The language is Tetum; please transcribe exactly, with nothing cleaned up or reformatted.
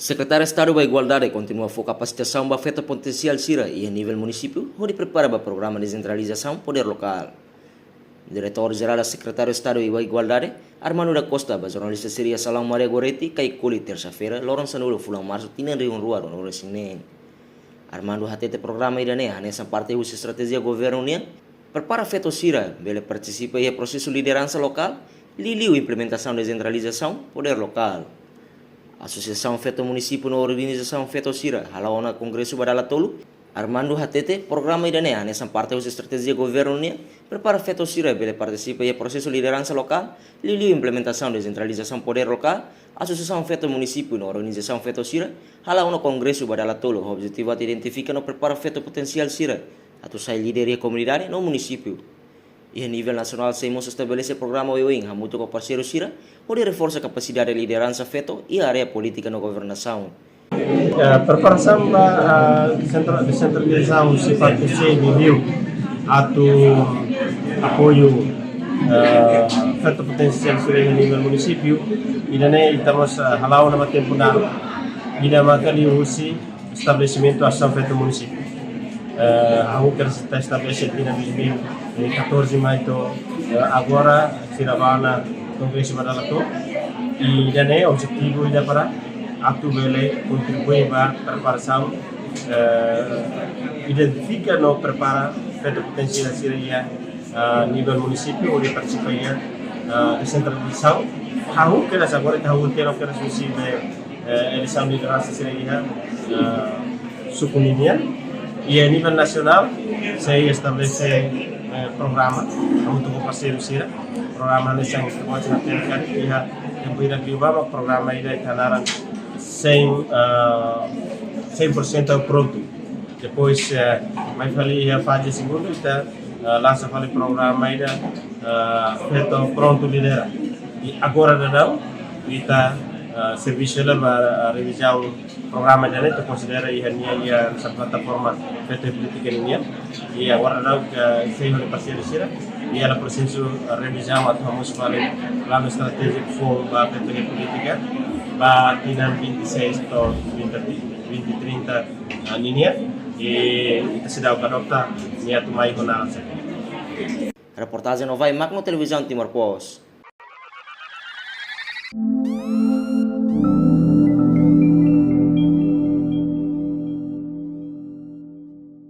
Sekretáriu Estadu ba Igualdade kontinua fó kapasitasaun ba feto potensiál sira iha nivel munisípiu hodi prepara ba programa desentralizasaun podér lokál. Diretór Jerál Sekretáriu Estadu ba Igualdade, Armando da Costa, ba jornalista sira iha Salaun Maria Goretti, Caicoli, tersa-feira, loron sanulu fulan Marsu, tinan rihun rua ruanulu-resin-neen. Armando hatete programa ida-ne'e hanesan parte husi estratéjia governu nian, prepara feto sira bele partisipa iha prosesu lideransa lokál, liuliu implementasaun desentralizasaun podér lokál. Asosiasaun Feto Munisípiu no organizasaun feto sira hala'o ona kongresu ba dala tolu. Armando hatete programa ida-ne'e hanesan parte husi estratéjia governu nian, prepara feto sira bele partisipa iha prosesu lideransa lokál, liuliu implementasaun desentralizasaun podér lokál. Asosiasaun Feto Munisípiu no organizasaun feto sira hala'o ona kongresu ba dala tolu ho objetivu atu identifika no prepara feto potensiál sira atu sai líder iha komunidade no munisípiu. Iha nivel nasionál, SEI mós estabelese programa oioin hamutuk ho parseiru sira hodi reforsa kapasidade lideransa feto iha área polítika no governasaun. Eh, preparasaun ba, ah, sentra-, desentralizasaun husi parte SEI liuliu atu apoiu, eh, feto potensiál sira iha nivel munisípiu. Ida-ne'e ita mós, eh, hala'o ona ba tempu naruk. Ida maka liuhusi estabelesimentu Asosiasaun Feto Munisípiu. Eh, ha'u kera ita estabelese tinan dois mil e catorze mai to'o, eh, agora, sira bá ona kongresu ba dala tolu. I ida-ne'e objetivu ida para atu bele kontribui ba preparasaun, eh, identifika no prepara feto potensiál sira iha, eh, nivel munisípiu hodi partisipa iha, eh, desentralizasaun. Ha'u kera agora ita ha'u tero kera husi be eh, eleisaun lideransa sira iha, eh, suku ninian. I a nivel nasionál, SEI estabelese, eh, programa, hamutuk ho parseiru sira. Programa ne'e hanesan ita-boot sira hatene katak iha tempu ida liubá, programa ida ita naran cem, eh, cem por cento prontu. Depois, eh, mai fali iha faze segundu, ita, eh, lansa fali programa ida, eh, feto prontu lidera. I agora daudaun, ita, eh, servisu hela ba, eh, revizaun programa ida-ne'e, ita konsidera iha nia, iha hanesan plataforma feto iha polítika ninian. I agora daudaun, eh, SEI ho nia parseiru sira, iha prosesu, eh, revizaun atu hamosu fali planu estratéjiku foun ba feto iha polítika ba tinan vinte e seis to'o vinte, vinte trinta, eh, ninian. I ita seidauk adota nia atu mai ho naran sé. Reportajen Novai Magno, Televizaun Timor Post.